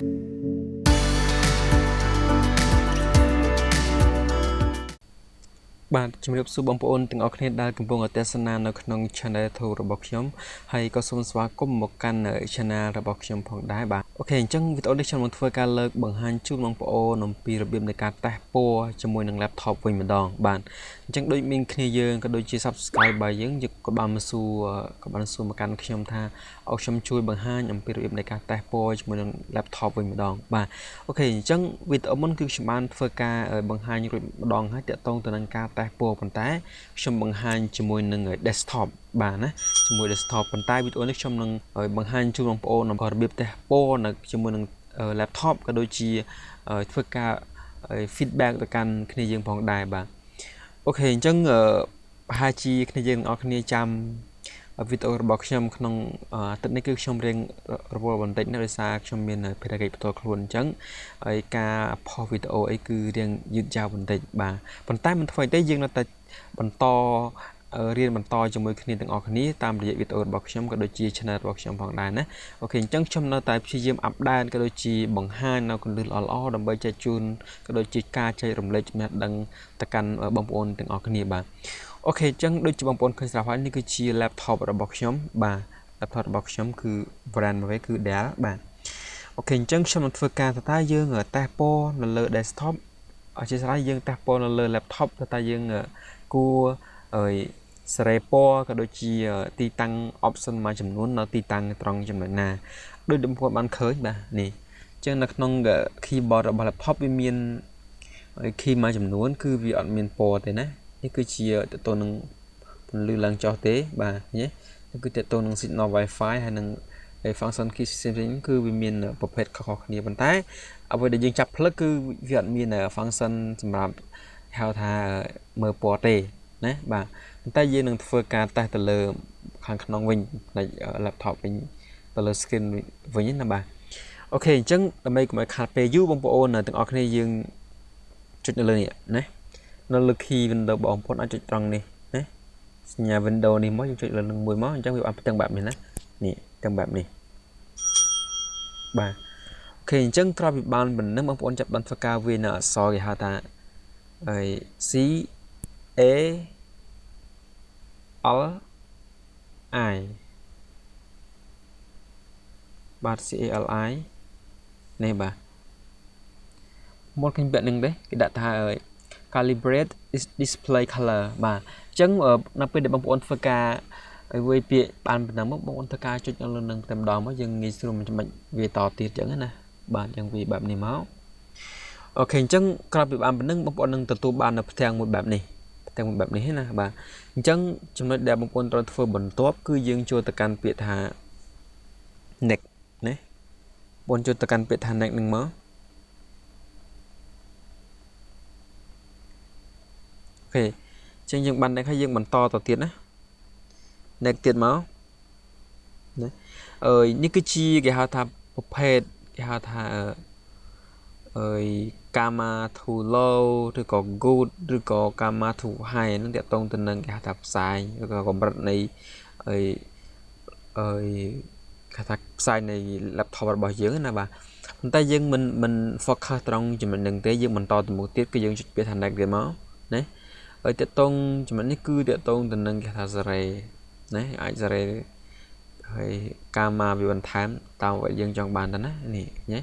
បាទជំរាបសួរបងប្អូនទាំងអស់គ្នាដែលកំពុងទស្សនានៅក្នុង Channel ធូរបស់ខ្ញុំហើយក៏សូមស្វាគមន៍មកកាន់ Channel របស់ខ្ញុំផងដែរបាទ OK អញ្ចឹងវីដេអូនេះខ្ញុំនឹងធ្វើការលើកបង្ហាញជូនបងប្អូនអំពីរបៀបនៃការតេស្តពណ៌ជាមួយនឹង laptop វិញម្ដងបាទអញ្ចឹងដូចមានគ្នាយើងក៏ដូចជា subscribe របស់យើងក៏បានមកសួរក៏បានសួរមកកាន់ខ្ញុំថាឲ្យខ្ញុំជួយបង្ហាញអំពីរបៀបនៃការតេស្តពណ៌ជាមួយនឹង laptop វិញម្ដងបាទ OK អញ្ចឹងវីដេអូមុនគឺខ្ញុំបានធ្វើការបង្ហាញរួចម្ដងហើយតាក់ទងទៅនឹងការតេស្តពណ៌ប៉ុន្តែខ្ញុំបង្ហាញជាមួយនឹង desktop បាទណាជាមួយ desktop ប៉ុន្តែវីដេអូនេះខ្ញុំនឹងបង្ហាញជូនបងប្អូនអំពីរបៀបតេស្តពណ៌នៅជាមួយនឹង laptop ក៏ដូចជាធ្វើការ feedback ទៅកាន់គ្នាយើងផងដែរបាទ OK អញ្ចឹងប្រហែលជាគ្នាយើងទាំងអស់គ្នាចាំវីដេអូរបស់ខ្ញុំក្នុងអាទិត្យនេះគឺខ្ញុំរៀងរវល់បន្តិចណាដោយសារខ្ញុំមានភារកិច្ចផ្ទាល់ខ្លួនអញ្ចឹងហើយការផុសវីដេអូអីគឺរៀងយឺតយ៉ាវបន្តិចបាទប៉ុន្តែមិនធ្វើទេយើងនៅតែបន្តរៀនបន្តជាមួយគ្នាទាំងអស់គ្នាតាមរយៈវីដេអូរបស់ខ្ញុំក៏ដូចជា channel របស់ខ្ញុំផងដែរណា OK អញ្ចឹងខ្ញុំនៅតែព្យាយាម update ក៏ដូចជាបង្ហាញនៅគន្លឹះល្អៗដើម្បីចែកជូនក៏ដូចជាការចែករំលែកចំណេះដឹងទៅកាន់បងប្អូនទាំងអស់គ្នាបាទ OK អញ្ចឹងដូចជាបងប្អូនឃើញស្រាប់ហើយនេះគឺជា laptop របស់ខ្ញុំបាទ laptop របស់ខ្ញុំគឺ brand មួយគឺ Dell បាទ OK អញ្ចឹងខ្ញុំនឹងធ្វើការថាតើយើងតេស្តពណ៌នៅលើ desktop អធិស្ឋានយើងតេស្តពណ៌នៅលើ laptop តើយើងគួរឲ្យសេរីពណ៌ក៏ដូចជាទីតាំង option មួយចំនួននៅទីតាំងត្រង់ចំណុចណាដូចបងប្អូនបានឃើញបាទនេះអញ្ចឹងនៅក្នុង keyboard របស់ laptop វាមាន key មួយចំនួនគឺវាអត់មានពណ៌ទេណានេះគឺជាតទៅនឹងពន្លឺឡើងចុះទេបាទនេះគឺតទៅនឹង signal Wi-Fi ហើយនឹង function key ផ្សេងៗគឺវាមានប្រភេទខុសៗគ្នាប៉ុន្តែអ្វីដែលយើងចាប់ផ្លឹកគឺវាអត់មាន function សម្រាប់ហៅថាមើលពណ៌ទេណាបាទប៉ុន្តែយើងនឹងធ្វើការតេស្តទៅលើខាងក្នុងវិញផ្នែក laptop វិញទៅលើ screen វិញណាបាទ OK អញ្ចឹងដើម្បីកុំឲ្យខាតពេលយូរបងប្អូនទាំងអស់គ្នាយើងចុចនៅលើនេះណានៅលើ key window បងប្អូនអាចចុចត្រង់នេះណាសញ្ញា window នេះមកយើងចុចលើនឹងមួយមកអញ្ចឹងវាបានផ្ទាំងបែបនេះណានេះផ្ទាំងបែបនេះបាទ OK អញ្ចឹងក្រោយពីបានប៉ុណ្ណឹងបងប្អូនចាប់បានធ្វើការវាយនៅអក្សរគេហៅថាហើយ C A L I បាទ C A L I នេះបាទមកឃើញពាក្យនឹងទេគេដាក់ថា calibrate display color បាទអញ្ចឹងនៅពេលដែលបងប្អូនធ្វើការឲ្យវាយពាក្យបានប៉ុណ្ណឹងមកបងប្អូនធ្វើការចុចនៅលើនឹងតែម្ដងមកយើងងាយស្រួលមិនចាំបាច់វាតទៀតអញ្ចឹងណាបាទអញ្ចឹងវាបែបនេះមក OK អញ្ចឹងក្រោយពីបានប៉ុណ្ណឹងបងប្អូននឹងទទួលបាននៅផ្ទាំងមួយបែបនេះផ្ទាំងមួយបែបនេះណាបាទអញ្ចឹងចំណុចដែលបងប្អូនត្រូវធ្វើបន្ទាប់គឺយើងចូលទៅកាន់ពាក្យថា next ណាបងចូលទៅកាន់ពាក្យថា next នឹងមក OK អញ្ចឹងយើងបាន next ហើយយើងបន្តទៅទៀតណា next ទៀតមកណាអើយនេះគឺជាគេហៅថាប្រភេទគេហៅថាអើយ gamma too low ឬក៏ good ឬក៏ gamma too high ហ្នឹងតាក់ទងទៅនឹងគេហៅថាផ្សាយឬក៏កម្រិតនៃអីអើយគេថាផ្សាយនៃ laptop របស់យើងណាបាទប៉ុន្តែយើងមិន focus ត្រង់ចំណុចហ្នឹងទេយើងបន្តទៅមុខទៀតគឺយើងចុចពាក្យថា next ទៀតមកណាហើយតាក់ទងចំណុចនេះគឺតាក់ទងទៅនឹងគេថាសេរីណាអាចសេរីហើយ gamma វាបន្ថែមតាមអ្វីយើងចង់បានទៅណានេះណា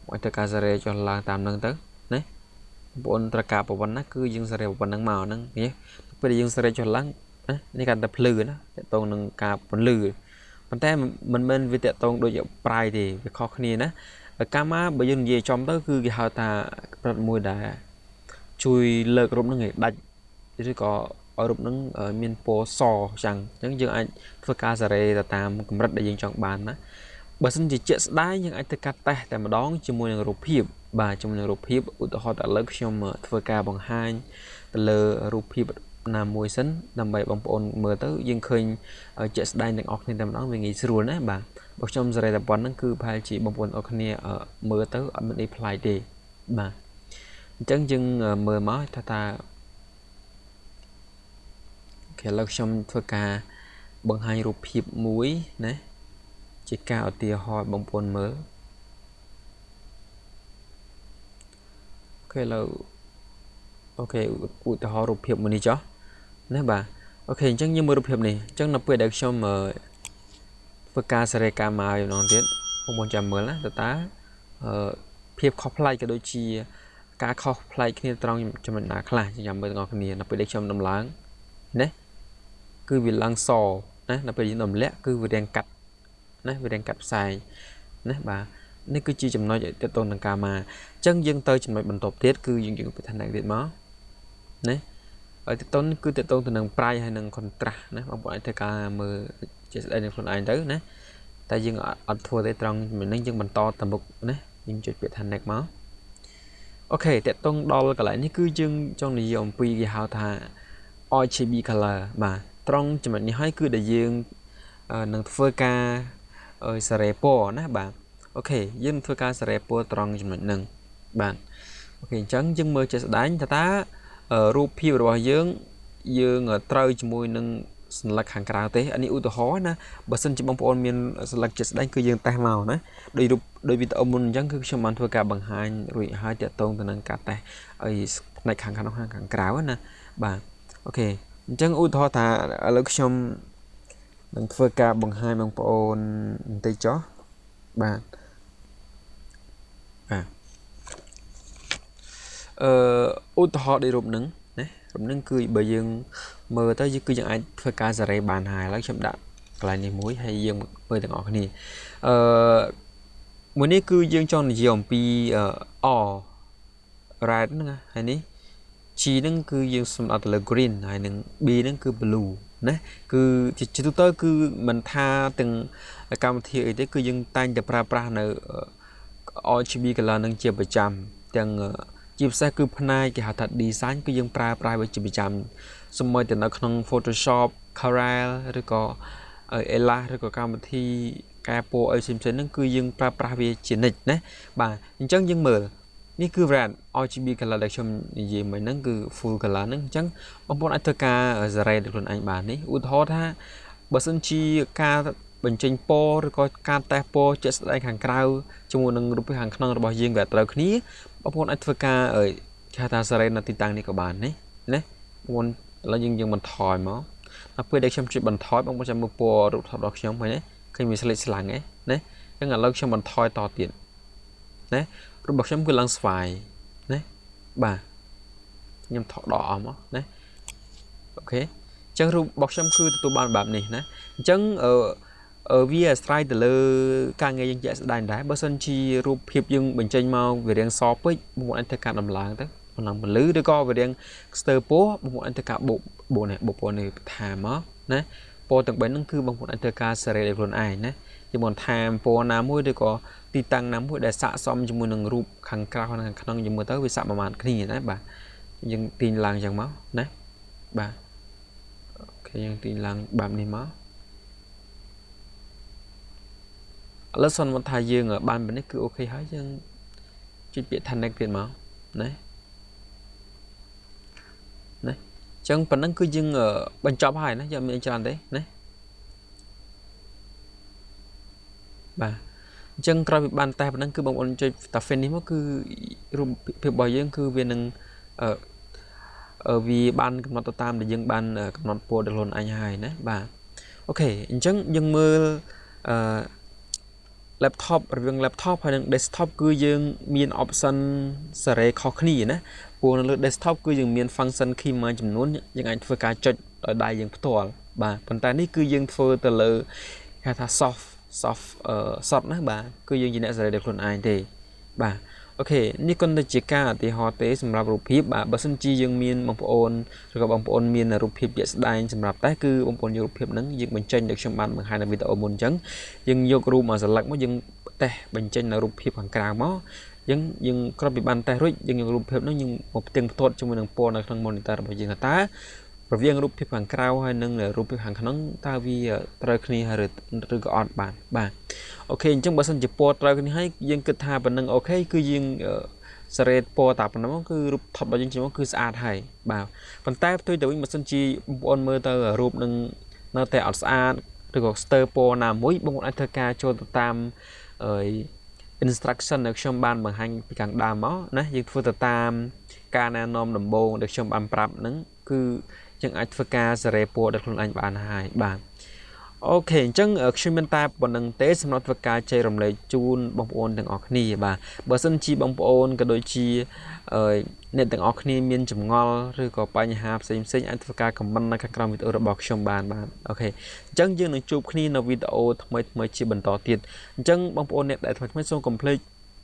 មកទៅការសេរីចុះឡើងតាមហ្នឹងទៅណាបងប្អូនត្រូវការប្រព័ន្ធណាគឺយើងសេរីប្រព័ន្ធហ្នឹងមកហ្នឹងនេះពេលដែលយើងសេរីចុះឡើងណានេះកាន់តែភ្លឺណាតាក់ទងនឹងការពន្លឺប៉ុន្តែមិនមែនវាតាក់ទងដូចប្រាយទេវាខុសគ្នាណា gamma បើយើងនិយាយចំទៅគឺគេហៅថាកម្រិតមួយដែលជួយលើករូបហ្នឹងឲ្យដាច់ឬក៏ឲ្យរូបហ្នឹងមានពណ៌សចឹងអញ្ចឹងយើងអាចធ្វើការសេរីទៅតាមកម្រិតដែលយើងចង់បានណាបើសិនជាជាក់ស្ដែងយើងអាចធ្វើការតេស្តតែម្ដងជាមួយនឹងរូបភាពបាទជាមួយនឹងរូបភាពឧទាហរណ៍តែឥឡូវខ្ញុំធ្វើការបង្ហាញទៅលើរូបភាពណាមួយសិនដើម្បីបងប្អូនមើលទៅយើងឃើញជាក់ស្ដែងទាំងអស់គ្នាតែម្ដងវាងាយស្រួលណាបាទបើខ្ញុំសេរីតែប៉ុណ្្នឹងគឺប្រហែលជាបងប្អូនអរគ្នាមើលទៅអត់មានអីប្លែកទេបាទអញ្ចឹងយើងមើលមកថាតើ OK ឥឡូវខ្ញុំធ្វើការបង្ហាញរូបភាពមួយណាជាការឧទាហរណ៍បងប្អូនមើល។ OK ឥឡូវ OK ឧទាហរណ៍រូបភាពមួយនេះចុះណាបាទ OK អញ្ចឹងយើងមើលរូបភាពនេះអញ្ចឹងនៅពេលដែលខ្ញុំធ្វើការសេរីកម្មមកម្ដងទៀតបងប្អូនចាំមើលណាតើតើភាពខុសប្លែកក៏ដូចជាការខុសប្លែកគ្នាត្រង់ចំណុចណាខ្លះចាំមើលទាំងអស់គ្នានៅពេលដែលខ្ញុំដំឡើងណាគឺវាឡើងសណាដល់ពេលយើងទម្លាក់គឺវារាងកាត់ណាវារាងកាត់ផ្សែងណាបាទនេះគឺជាចំណុចទាក់ទងនឹងការមកអញ្ចឹងយើងទៅចំណុចបន្ទាប់ទៀតគឺយើងយើងទៅឋានៈទៀតមកណាហើយទាក់ទងគឺទាក់ទងទៅនឹង bright ហើយនឹង contrast ណាបងប្អូនអាចធ្វើការមើលជាស្ដីនឹងខ្លួនឯងទៅណាតែយើងអត់ធ្វើទេត្រង់ចំណុចនេះយើងបន្តទៅមុខណាយើងចុចពាក្យថា next មក OK ទាក់ទងដល់កន្លែងនេះគឺយើងចង់និយាយអំពីគេហៅថា RGB color បាទត្រង់ចំណុចនេះហើយគឺដែលយើងនឹងធ្វើការសេរីពណ៌ណាបាទ OK យើងនឹងធ្វើការសេរីពណ៌ត្រង់ចំណុចហ្នឹងបាទ OK អញ្ចឹងយើងមើលជាក់ស្ដែងថាតើរូបភាពរបស់យើងយើងត្រូវជាមួយនឹងសន្លឹកខាងក្រៅទេអានេះឧទាហរណ៍ណាបើសិនជាបងប្អូនមានសន្លឹកជាក់ស្ដែងគឺយើងតេស្តមកណាដោយរូបដោយវីដេអូមុនអញ្ចឹងគឺខ្ញុំបានធ្វើការបង្ហាញរួចហើយទាក់ទងទៅនឹងការតេស្តឲ្យផ្នែកខាងក្នុងខាងក្រៅណាបាទ OK អញ្ចឹងឧទាហរណ៍ថាឥឡូវខ្ញុំនឹងធ្វើការបង្ហាញបងប្អូនបន្តិចចុះបាទបាទអឺឧទាហរណ៍ដូចរូបហ្នឹងណារូបហ្នឹងគឺបើយើងមើលទៅគឺយើងអាចធ្វើការសេរីបានហើយឥឡូវខ្ញុំដាក់កន្លែងនេះមួយហើយយើងមើលទាំងអស់គ្នាអឺមួយនេះគឺយើងចង់និយាយអំពីអ red ហ្នឹងហើយនេះ G ហ្នឹងគឺយើងសំដៅទៅលើ green ហើយនឹង B ហ្នឹងគឺ blue ណាគឺជាទូទៅគឺមិនថាទាំងកម្មវិធីអីទេគឺយើងតែងតែប្រើប្រាស់នៅ RGB color នឹងជាប្រចាំទាំងជាពិសេសគឺផ្នែកគេហៅថា design គឺយើងប្រើប្រាស់វាជាប្រចាំសូម្បីតែនៅក្នុង Photoshop Corel ឬក៏ Illustrator ឬក៏កម្មវិធីកែពណ៌អីផ្សេងៗហ្នឹងគឺយើងប្រើប្រាស់វាជានិច្ចណាបាទអញ្ចឹងយើងមើលនេះគឺ red RGB color ដែលខ្ញុំនិយាយមិញហ្នឹងគឺ full color ហ្នឹងអញ្ចឹងបងប្អូនអាចធ្វើការសេរីដោយខ្លួនឯងបាននេះឧទាហរណ៍ថាបើសិនជាការបញ្ចេញពណ៌ឬក៏ការតេស្តពណ៌ជាក់ស្ដែងខាងក្រៅជាមួយនឹងរូបភាពខាងក្នុងរបស់យើងវាត្រូវគ្នាបងប្អូនអាចធ្វើការគេហៅថាសេរីនៅទីតាំងនេះក៏បាននេះណាបងប្អូនឥឡូវយើងយើងបន្ថយមកដល់ពេលដែលខ្ញុំជួយបន្ថយបងប្អូនចាំមើលពណ៌រូបថតរបស់ខ្ញុំឃើញទេឃើញវាស្លេកស្លាំងឯណាអញ្ចឹងឥឡូវខ្ញុំបន្ថយតទៀតណារូបរបស់ខ្ញុំគឺឡើងស្វាយណាបាទខ្ញុំថតដកអស់មកណា OK អញ្ចឹងរូបរបស់ខ្ញុំគឺទទួលបានបែបនេះណាអញ្ចឹងអឺវាអាស្រ័យទៅលើការងារយើងជាក់ស្ដែងដែរបើសិនជារូបភាពយើងបញ្ចេញមកវារាងសពេកបងប្អូនអាចធ្វើការដំឡើងទៅដំឡើងពន្លឺឬក៏វារាងស្ទើរពណ៌បងប្អូនអាចធ្វើការបូកបូកនេះបូកពណ៌នេះបន្ថែមមកណាពណ៌ទាំង3ហ្នឹងគឺបងប្អូនអាចធ្វើការសេរីដោយខ្លួនឯងណាជាបន្ថែមពណ៌ណាមួយឬក៏ទីតាំងណាមួយដែលស័ក្តិសមជាមួយនឹងរូបខាងក្រៅនិងខាងក្នុងយើងមើលទៅវាស័ក្តិប្រមាណគ្នាណាបាទយើងទាញឡើងអញ្ចឹងមកណាបាទ OK យើងទាញឡើងបែបនេះមកឥឡូវសន្មតថាយើងបានបែបនេះគឺ OK ហើយយើងចុចពាក្យថា next ទៀតមកណាណាអញ្ចឹងប៉ុណ្ណឹងគឺយើងបញ្ចប់ហើយណាយើងមានច្រើនទេណាបាទអញ្ចឹងក្រោយពីបានតេស្តប៉ុណ្ណឹងគឺបងប្អូនចុចតា finish មកគឺរូបភាពរបស់យើងគឺវានឹងអឺវាបានកំណត់ទៅតាមដែលយើងបានកំណត់ពណ៌ដល់ខ្លួនឯងហើយណាបាទ OK អញ្ចឹងយើងមើលអឺ laptop រវាង laptop ហើយនិង desktop គឺយើងមាន option សេរីខុសគ្នាណាព្រោះនៅលើ desktop គឺយើងមាន function key មួយចំនួនយើងអាចធ្វើការចុចដោយដៃយើងផ្ទាល់បាទប៉ុន្តែនេះគឺយើងធ្វើទៅលើគេថា soft soft អឺ soft ណាបាទគឺយើងជាអ្នកសេរីដោយខ្លួនឯងទេបាទ OK នេះគ្រាន់តែជាការឧទាហរណ៍ទេសម្រាប់រូបភាពបាទបើសិនជាយើងមានបងប្អូនឬក៏បងប្អូនមានរូបភាពជាក់ស្ដែងសម្រាប់តែគឺបងប្អូនយករូបភាពហ្នឹងយើងបញ្ចេញដូចខ្ញុំបានបង្ហាញនៅវីដេអូមុនអញ្ចឹងយើងយករូបមកសន្លឹកមកយើងតេស្តបញ្ចេញនៅរូបភាពខាងក្រៅមកយើងយើងក្រោយពីបានតេស្តរួចយើងយករូបភាពហ្នឹងយើងមកផ្ទៀងផ្ទាត់ជាមួយនឹងពណ៌នៅក្នុង monitor របស់យើងថាតើរវាងរូបភាពខាងក្រៅហើយនិងរូបភាពខាងក្នុងតើវាត្រូវគ្នាហើយឬក៏អត់បាទបាទ OK អញ្ចឹងបើសិនជាពណ៌ត្រូវគ្នាហើយយើងគិតថាប៉ុណ្ណឹង OK គឺយើងសេរីពណ៌តាប៉ុណ្ណឹងគឺរូបថតរបស់យើងចេញមកគឺស្អាតហើយបាទប៉ុន្តែផ្ទុយទៅវិញបើសិនជាបងប្អូនមើលទៅរូបនឹងនៅតែអត់ស្អាតឬក៏ស្ទើរពណ៌ណាមួយបងប្អូនអាចធ្វើការចូលទៅតាមអឺ instruction ដែលខ្ញុំបានបង្ហាញពីខាងដើមមកណាយើងធ្វើទៅតាមការណែនាំដំបូងដែលខ្ញុំបានប្រាប់ហ្នឹងគឺយើងអាចធ្វើការសេរីពណ៌ដោយខ្លួនឯងបានហើយបាទ OK អញ្ចឹងខ្ញុំមានតែប៉ុណ្ណឹងទេសម្រាប់ធ្វើការចែករំលែកជូនបងប្អូនទាំងអស់គ្នាបាទបើសិនជាបងប្អូនក៏ដូចជាអ្នកទាំងអស់គ្នាមានចម្ងល់ឬក៏បញ្ហាផ្សេងផ្សេងអាចធ្វើការ comment នៅខាងក្រោមវីដេអូរបស់ខ្ញុំបានបាទ OK អញ្ចឹងយើងនឹងជួបគ្នានៅវីដេអូថ្មីថ្មីជាបន្តទៀតអញ្ចឹងបងប្អូនអ្នកដែលថ្មីថ្មីសូមកុំភ្លេច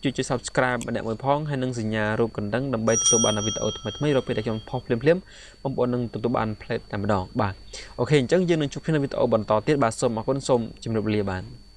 ជួយចុច Subscribe ម្នាក់មួយផងហើយនិងសញ្ញារូបកណ្ដឹងដើម្បីទទួលបានវីដេអូថ្មីៗរាល់ពេលដែលខ្ញុំផុសភ្លាមៗបងប្អូននឹងទទួលបានផ្លេតតែម្ដងបាទ OK អញ្ចឹងយើងនឹងជួបគ្នានៅវីដេអូបន្តទៀតបាទសូមអរគុណសូមជម្រាបលាបាទ។